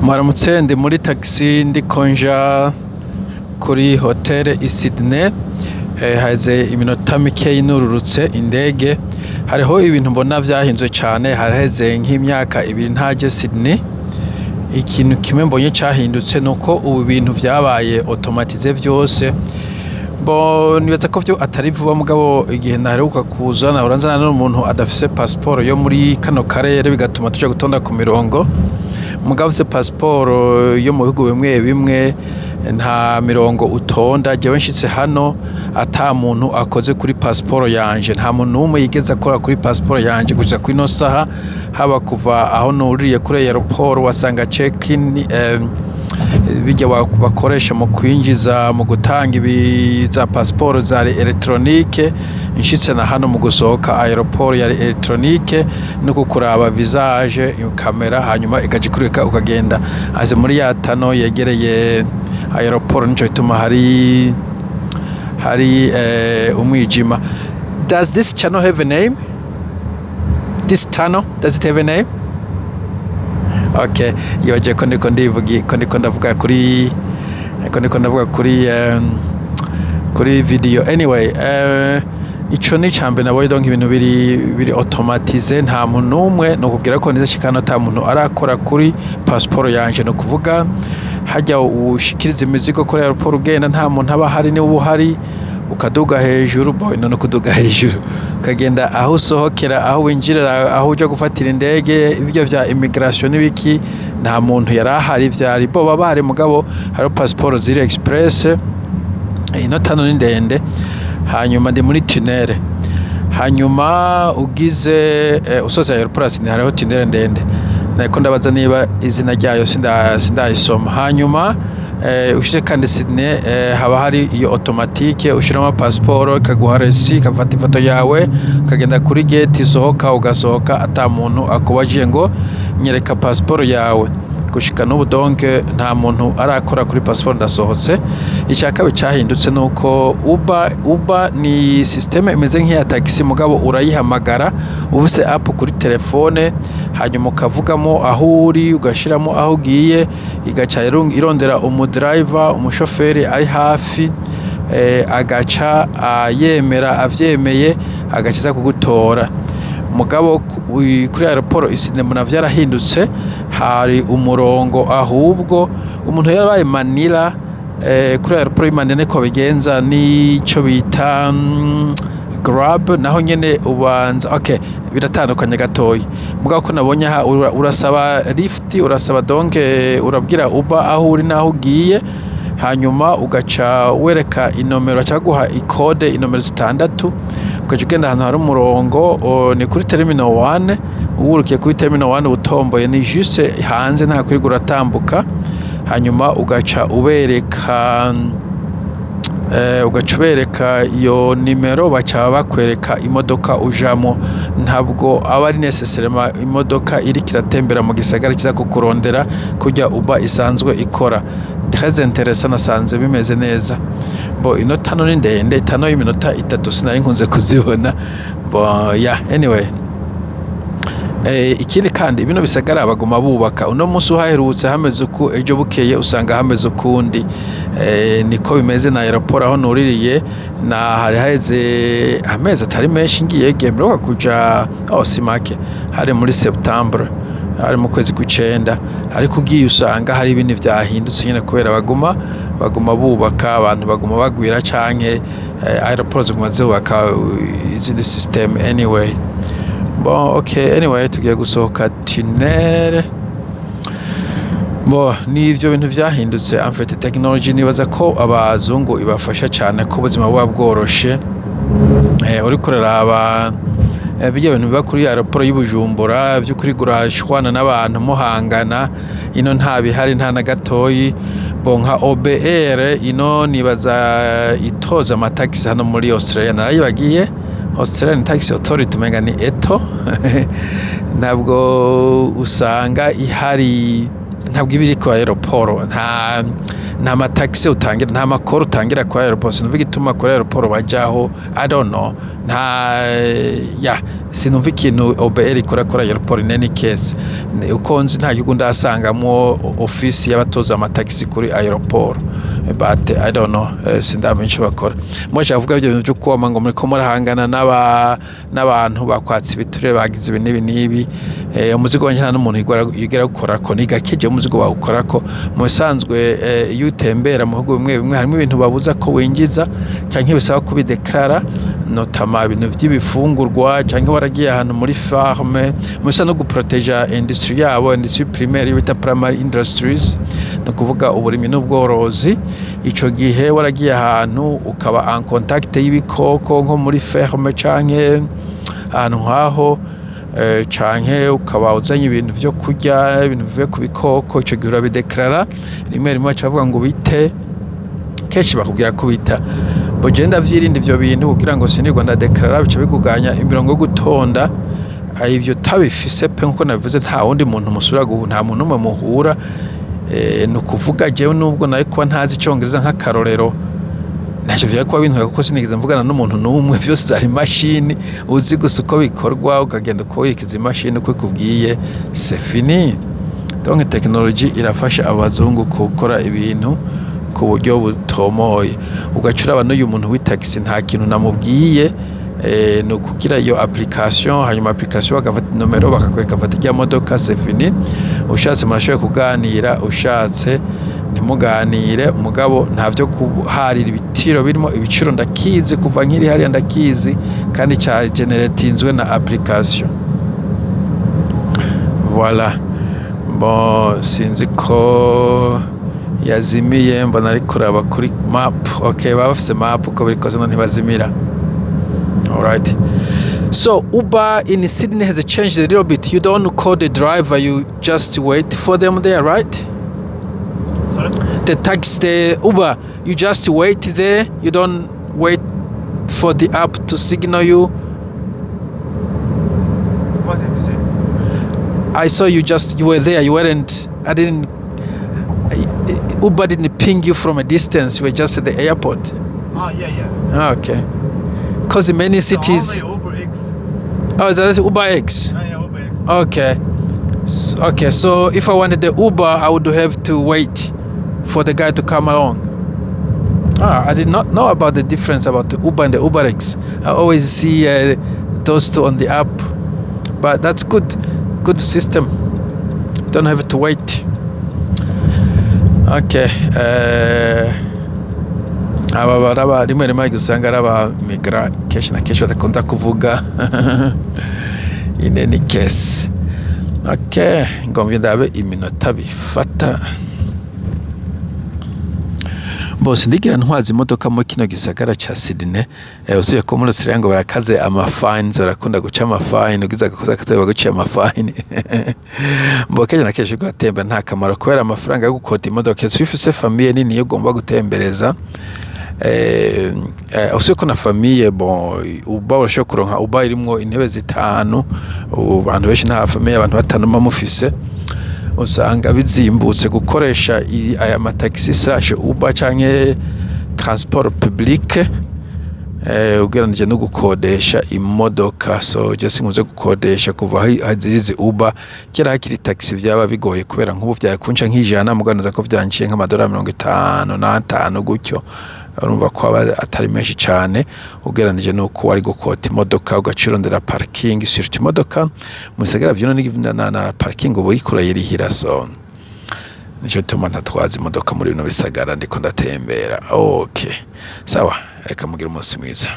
Mwaramutse, ndi muri taxi, ndiko nja kuri hotel i Sydney. Haheze iminota mikeyi nururutse indege. Hariho ibintu mbona vyahindutse cane. Haraheze nk'imyaka 2 ntaje Sydney. Ikintu kimwe mbonye cahindutse nuko ubu ibintu vyabaye automatisé vyose. Bo nibaza ko vyo atari vuba, mugabo igihe naheruka kuza nahora nzana n'umuntu adafise passport yo muri kano karere, bigatuma tuja gutonda ku mirongo. Mugabo ufise passport yo mu bihugu bimwe bimwe, nta mirongo utonda. Jewe nshitse hano ata muntu akoze kuri passport yanje, nta muntu n'umwe yigeze akora kuri passport yanje gushika kw'ino saha. Haba kuva aho nuririye kuri aéroport, wasanga check-in, birya bakoresha mu kwinjiza, mu gutanga ibi za passport, zari électronique. Nshitse na hano mu gusohoka aéroport yari électronique, no kukuraba visage, kamera, hanyuma igaca ikureka ukagenda. Aze muri ya tunnel yegereye aéroport, nico gituma hari umwijima. Does this channel have a name? This tunnel, does it have a name? Okay, yibagiye ko ndiko ndivugi, ko ndiko ndavuga kuri, ko ndiko ndavuga kuri video. Anyway, ico ni icambere nabonye. Donc ibintu biri automatisé, nta muntu n'umwe, ni ukubwira ko nize shikano ata muntu arakora kuri passport yanje. Ni ukuvuga hajya ushikiriza imizigo kuri aéroport ugenda, nta muntu aba ahari. Niba uhari ukaduga hejuru, boy, no kuduga hejuru ukagenda aho usohokera, aho winjirira, aho uja gufatira indege, ibyo vya immigration n'ibiki, nta muntu yari ahari. Vyari bo baba bahari, mugabo hariho passport ziri express. Ino tunnel ni ndende. Hanyuma ndi muri tunnel. Hanyuma ugize usoza aéroport, hariho tunnel ndende. Nariko ndabaza niba izina ryayo, sindayisoma. Hanyuma ushitse kandi Sydney, haba hari iyo automatique, ushiramo passport, ikaguha reçu, ikafata ifoto yawe, ukagenda kuri gate isohoka, ugasohoka ata muntu akubajije ngo nyereka passport yawe. Gushika n'ubu donc nta muntu arakora kuri passport, ndasohotse. Icya kabiri cyahindutse nuko Uber ni système imeze nk'iya taxi, mugabo urayihamagara ufise app kuri telefone, hanyuma ukavugamo aho uri, ugashiramo aho ugiye, igaca irondera umudriver, umushoferi ari hafi, agaca yemera, avyemeye agaca aza kugutora. Mugabo kuri aéroport i Sydney mbona vyarahindutse, hari umurongo. Ahubwo umuntu yarabaye Manila, kuri aéroport y'i Manila niko bigenza, n'ico bita Grab, naho nyene ubanza, okay, biratandukanye gatoyi. Mugabo ko nabonye aha urasaba lift, urasaba, donc urabwira Uber aho uri naho ugiye, hanyuma ugaca wereka inomero, baca baguha ikode, inomero zitandatu, ugaca ugenda ahantu hari umurongo. Ni kuri terminal 1. Uwurukiye kuri terminal 1 utomboye, ni juste hanze, nta kwirirwa uratambuka. Hanyuma ugaca ubereka iyo nimero, baca bakwereka imodoka ujamo. Ntabwo aba ari nécessairement imodoka iriko iratembera mu gisagara kiza kukurondera kurya Uber isanzwe ikora. Très intéressant, nasanze bimeze neza. Bo ino tunnel ni ndende, tunnel y'iminota 3 sinari nkunze kuzibona. Bo yeah, anyway. Ikindi kandi, bino bisagara baguma bubaka. Uno munsi uhaherutse hameze uku, ejo bukeye usanga hameze ukundi. Niko bimeze na aéroport aho nuririye, na hari haheze amezi atari menshi ngiye mperuka kuja, oh, si make, hari muri septembre, hari mu kwezi kw'icenda. Ariko ugiye usanga hari ibintu vyahindutse nyene, kubera baguma bubaka, abantu baguma bagwira, canke aéroport ziguma zubaka izindi system. Anyway, bon, okay, anyway, tugiye gusohoka tunnel. Bo ni ivyo bintu vyahindutse. En fait, technology nibaza ko abazungu ibafasha cane, ko ubuzima buba bworoshe. Uriko uraraba birya bintu biba kuri aéroport y'i Bujumbura vy'ukuri gurashwana n'abantu muhangana, ino nta bihari, nta na gatoyi. Bo nka OBR ino nibaza itoza amatagisi hano muri Australia, narayibagiye, Australian Tax Authority, umenga ni eto, ntabwo usanga ihari, ntabwo iba iri ku aéroport, nta Nta ma taxes utangira, nta makoro utangira kuri aéroport. Sinumva igituma kuri aéroport bajaho. I don't know, nta ya sinumva ikintu OBR ikora kuri aéroport. In any case, uko nzi, nta gihugu ndasangamwo office y'abatoza ama taxes kuri aéroport, but I don't know, sindamenya ico bakora. Mwaje avuga ibyo bintu byo kwama ngo muriko murahangana n'abantu bakwatse ibiturire, bagize ibi n'ibi n'ibi. Umuzigo wanje nta n'umuntu yigera gukorako, ni gakeje umuzigo bawukorako. Mu bisanzwe, iyo utembera mu bihugu bimwe bimwe, harimo ibintu babuza ko winjiza canke bisaba kubideklara, notamment ibintu vy'ibifungurwa, canke waragiye ahantu muri farme musa no guproteja industry yabo, industry primaire bita primary industries, ni ukuvuga uburimyi n'ubworozi. Ico gihe waragiye ahantu ukaba en contact y'ibikoko, nko muri ferme canke ahantu nkaho, canke ukaba uzanye ibintu vyo kurya, ibintu bivuye ku bikoko, ico gihe urabideklara. Rimwe rimwe baca bavuga ngo bite, kenshi bakubwira ko bita bo. Je ndavyirinda ivyo bintu kugira ngo sinirwa ndadeklarara, bica biguganya imirongo yo gutonda. Ivyo utabifise pe, nkuko nabivuze, nta wundi muntu musubira guhura, nta muntu n'umwe muhura. Ni ukuvuga jewe nubwo nari kuba ntazi icongereza, nk'akarorero, ntacyo vyari kuba bintwaye kuko sinigeze mvugana n'umuntu n'umwe, vyose zari imashini. Uzi gusa uko bikorwa, ukagenda ukurikiza imashini uko ikubwiye, c'est fini. Donc technologie irafasha abazungu gukora ibintu ku buryo butomoye. Ugaca uraba n'uyu muntu w'itagisi, nta kintu namubwiye, ni ukugira iyo application, hanyuma application bagafata nomero, bakakwereka fata irya modoka, c'est fini. Ushatse murashoboye kuganira, ushatse ntimuganire, mugabo nta vyo kuharira ibiciro birimo. Ibiciro ndakizi kuva nkiri hariya, ndakizi kandi ca generatinzwe na application. Voilà. Bon, sinzi ko yazimiye, mbona ari kuraba kuri map. Okay, baba bafise map, uko biri kose ntibazimira. Alright. So Uber in Sydney has changed a little bit. You don't call the driver, you just wait for them there, right? Sorry? The taxi, the Uber, you just wait there. You don't wait for the app to signal you. What did you say? I saw you just, you were there. You weren't. I didn't. Uber didn't ping you from a distance. You were just at the airport. Ah, yeah. Ah, okay. Because in many cities. Only Uber X. Oh, is that Uber X? Yeah, Uber X. Okay. Okay, so if I wanted the Uber, I would have to wait for the guy to come along. Ah, I did not know about the difference about the Uber and the Uber X. I always see those two on the app, but that's good, good system. Don't have to wait. Okay. Aba baraba rimwe rimwe usanga ari aba migrants, kenshi na kenshi badakunda kuvuga. In any case, okay, ngomvye ndabe iminota bifata. Bose ndigira ntwaza imodoka muri kino gisagara ca Sydney, usuye ko muri Australia ngo barakaze ama fines, barakunda guca ama fines, ugize agakosa gatoya baguciye ama fines. Mbo kenshi na kenshi uratembera nta kamaro kubera amafaranga yo gukota imodoka. Iyo ufise famille nini iyo ugomba gutembereza, usuye ko na famille, bon, uba urashobora kuronka uba irimwo intebe zitanu. Ubu abantu benshi nta famille abantu batanu muba mufise, usanga bizimbutse gukoresha aya matagisi slash Uber canke transport public, ugereranije no gukodesha imodoka. So je sinkunze gukodesha kuva aho ziri Uber. Kera hakiri taxi vyaba bigoye, kubera nk'ubu vyakunca nk'ijana, mugabo ko vyanciye nk'amadolari 55 gutyo, urumva ko aba atari menshi cane ugereranije nuko wari gukota imodoka, ugaca urondera parking, surtout imodoka mu bisagara vyino na parking uba uriko urayirihira. So nico gituma ntatwaza imodoka muri bino bisagara ndiko ndatembera. Okay, sawa, reka mugire umunsi mwiza.